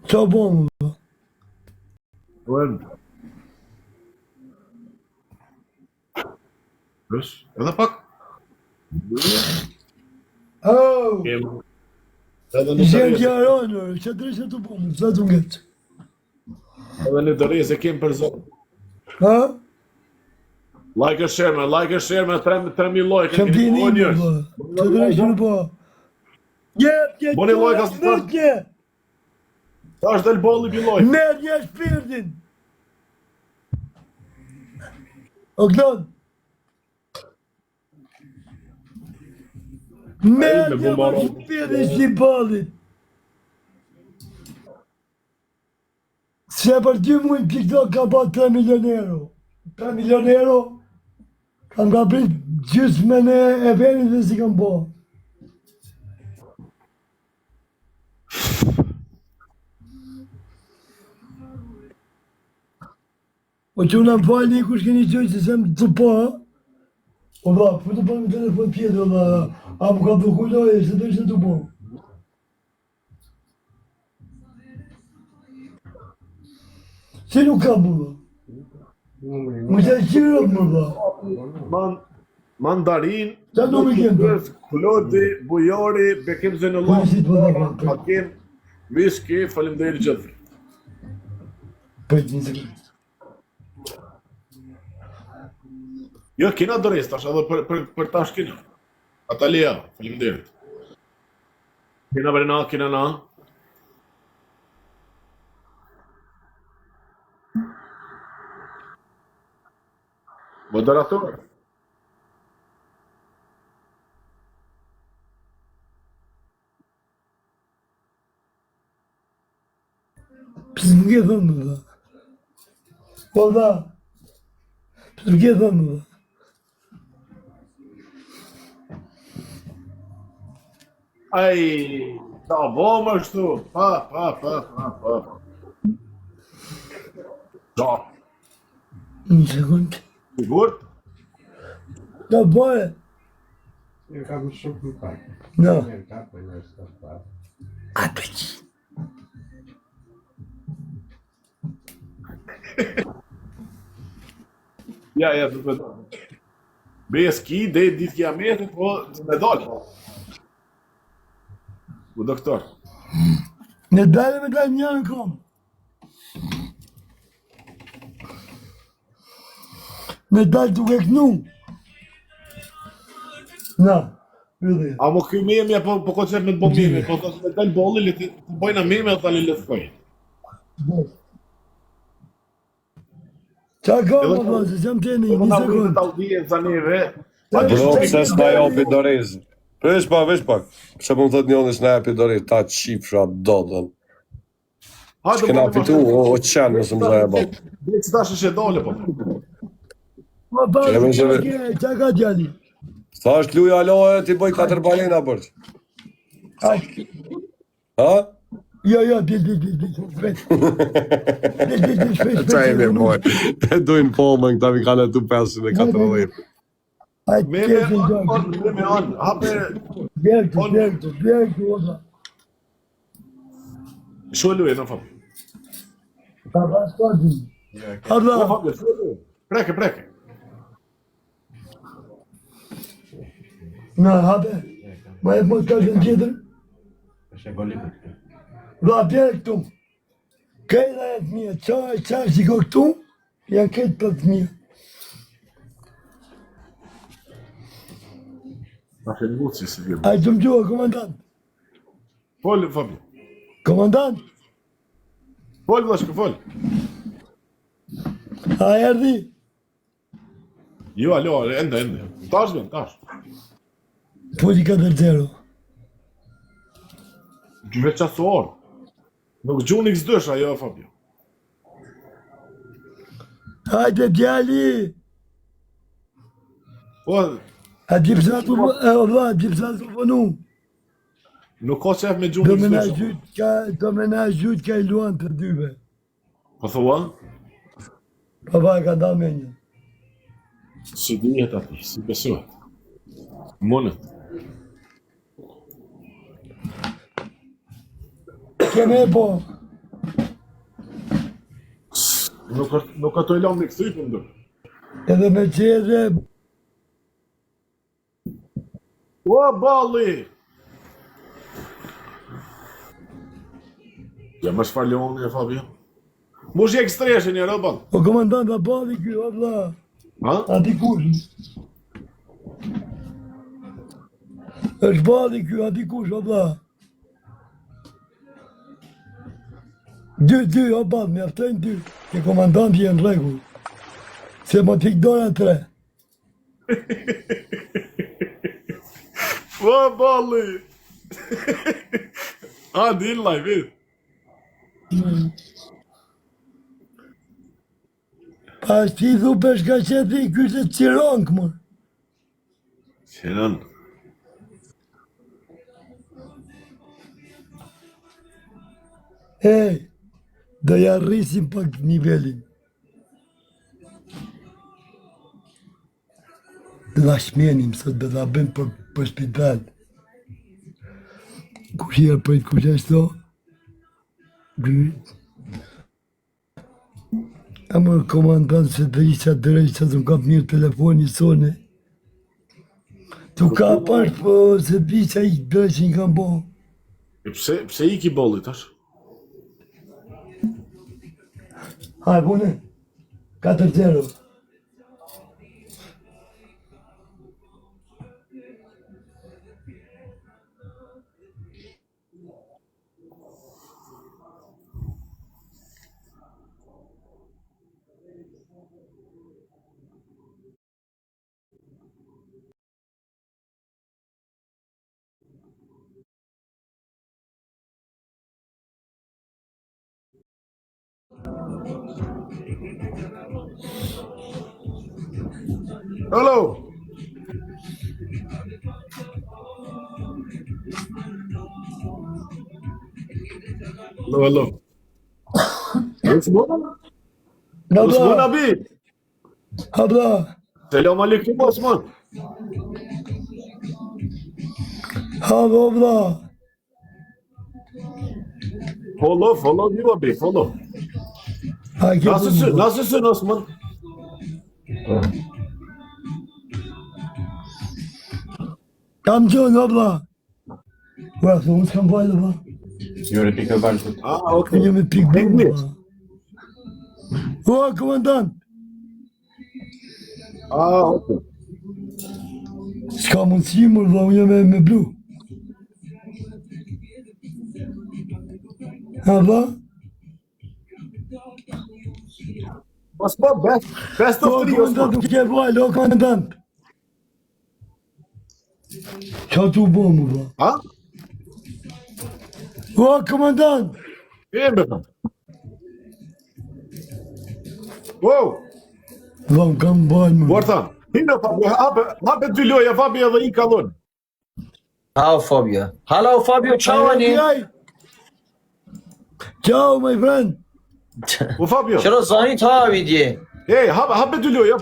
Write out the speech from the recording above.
Qa bo më, vlla? Buen. Bësh, edhe pak. Oh! Kem. Edhe në Gjen dorezë, gjaronër, që drejtë të po më, sa të ngec. edhe në dorezë e kem për zonë. Ha? Like e share, me, like e share me 3 3000 like. Qëm keni ti po, një, njerëz. vlla. Që drejtë të po. Një, një, Boni like as një, një, Tash del bolli bi like. merr një shpirtin. O Klon. Merr me një bombaro. shpirtin si ballit. Se për dy muaj në TikTok ka ba 3 milion euro. 3 milion euro kam ka prit gjysmën e e venit dhe si kam bo. O që unë më falni kush keni gjë që sem të po, ha? O vlla, po të po me telefon tjetër, vlla, a më ka blloku loje, se do ishte të po. Si nuk ka më, vlla? Më të qirët më, vlla. Man, mandarin, Qa numri kem, po? Klodi, Bujori, Bekim Zenullah, Po, si të po, po. Hakim, Miski, faleminderit gjithëve. Prit një sekundë. Jo, kena dorez tash edhe për për për tash kena. Atalia, faleminderit. Kena për na, kena na. Moderator. Pse më ke thënë, vlla? Po, vlla. Pse më ke thënë, vlla? Ai, ta bo më ashtu. Pa, pa, pa, pa, pa. Da, Një sekundë. sigurt? Ta bëre. E kam shumë më pak. No. E ka po një s'ka pak. A të që. Ja, ja, do të dalë. Bes ki, dhe ditë kiametit, po do me dalë. Po doktor. Në dalë me dalë një në kom. Me dalë duke knu. Na, ylli. A mo ky meme po po ko qef me të bë meme, po thotë me dal bolli le të të bëjna meme ata le le të thoj. Qa ka Edhe- më vlla, se jam teni, Po një na pritet sekundë. audienca neve. Bro, pse s'na japi dorezë? Veç pak, veç pak. Pse po më thot njëri s'na japi dorezë, ta qifsha dodën. Hajde S'kena fitu, o, o qenë, mësë më zaja bë. Veç tash është e dole po. Po pa, Qe, qa qe. ke, qa ka djali? Sa është luja aloe, ti bëj katër balena bërë. Ai, Ha? Jo, jo, dil, dil, dil, dil, shpejt. Dil, dil, dil, shpejt, shpejt. Qa jemi moj? E dojnë po më këta mi kanë tu 540. Ai, Me me tjetër on, gjë. on, me me on. Hape Bjerë këtu, bjerë këtu, bjerë këtu, oza. shu lujë në fakt. Ta pas ka di. Abla, Po fakt, shu lujë. Preke, preke. na hape. Ma e mos ka gjë tjetër. Është e golikut. Vlla, bjerë këtu. Kejta e të mija, qa, qa shiko këtu, janë krejt për të mija. Ta ke nguci si vjen. Ai të më gjua, komandant. Fol Fabio. Komandant, Fol vllashkë, fol. a erdhi? Jo, alo, ende, ende. Tash vjen, tash. Futi 4-0. Veç qatë orë. Nuk gjun X2 ajo Fabio. Hajde djali! Po, A di pse tu e o vlla, di pse tu punu? nuk ka qef me gjun Do me na X2. gjyt ka, do me na gjyt ka i luan të dyve. Po thua? Po ba, e ka da me një. Si dihet aty, si besohet. Mundet. Keme po. Nuk është nuk ato e lanë me kthy po ndër. Edhe me qeze, O balli. Ja më shfar Leoni e Fabio. Mush i ekstreshin një robot. o komandant a balli ky, o vlla, Ha? a di kush? Është balli ky, a di kush, o vlla? Dy, dy, o ball, mjaftojnë dy. Ke komandanti e në rregull. Se më t'ik dora tre. O balli. A dil live. Pa ti thu peshka që ti, ky është cironk, mor. Qenan. Ej, do ja rrisim pak nivelin. Do ta shmenim sot, do ta bëjmë për, për spital. Kush i prit, kush është to? Gy. Ama komandant se të isha drejt, që të kap mirë telefoni sone. Tu ka pash, po se të isha i drejt që në kam bo. E pse pse iki bolli tash? Haj, pune. 4-0. Hello. Hello, hello. Osman? Na Osman bla, abi. ha bla. Selam aleyküm Osman. Ha bla bla. Follow, follow you abi, follow. Ha, ke Nasılsın? punë? Nasılsın Osman? Kam qenë, o bla. Ua, se unë s'kam valë, bla. Jure pikë valë. Ah, okay. Unë jam me pikë bumë, English. bla. O, komandant, Ah, okay. s'ka mundësi, mër, bla, unë jam me, me blu. Ha, bla? Osman, best, best O, of three komandant, Osman. nuk ke valë, o, komandant. Qa tu bo, më, bla? Ha? O, komandant! İyi mi? Wow, Bla, unë kam valë, më. Vorta. Hino Fabio, hape, hape dy loja Fabio edhe i kallon. Ciao Fabio. Hello Fabio, ciao Ani. Ai, Ciao, my friend. O Fabio. Çero zani ta vidje. Hey, hape, hape dy loja.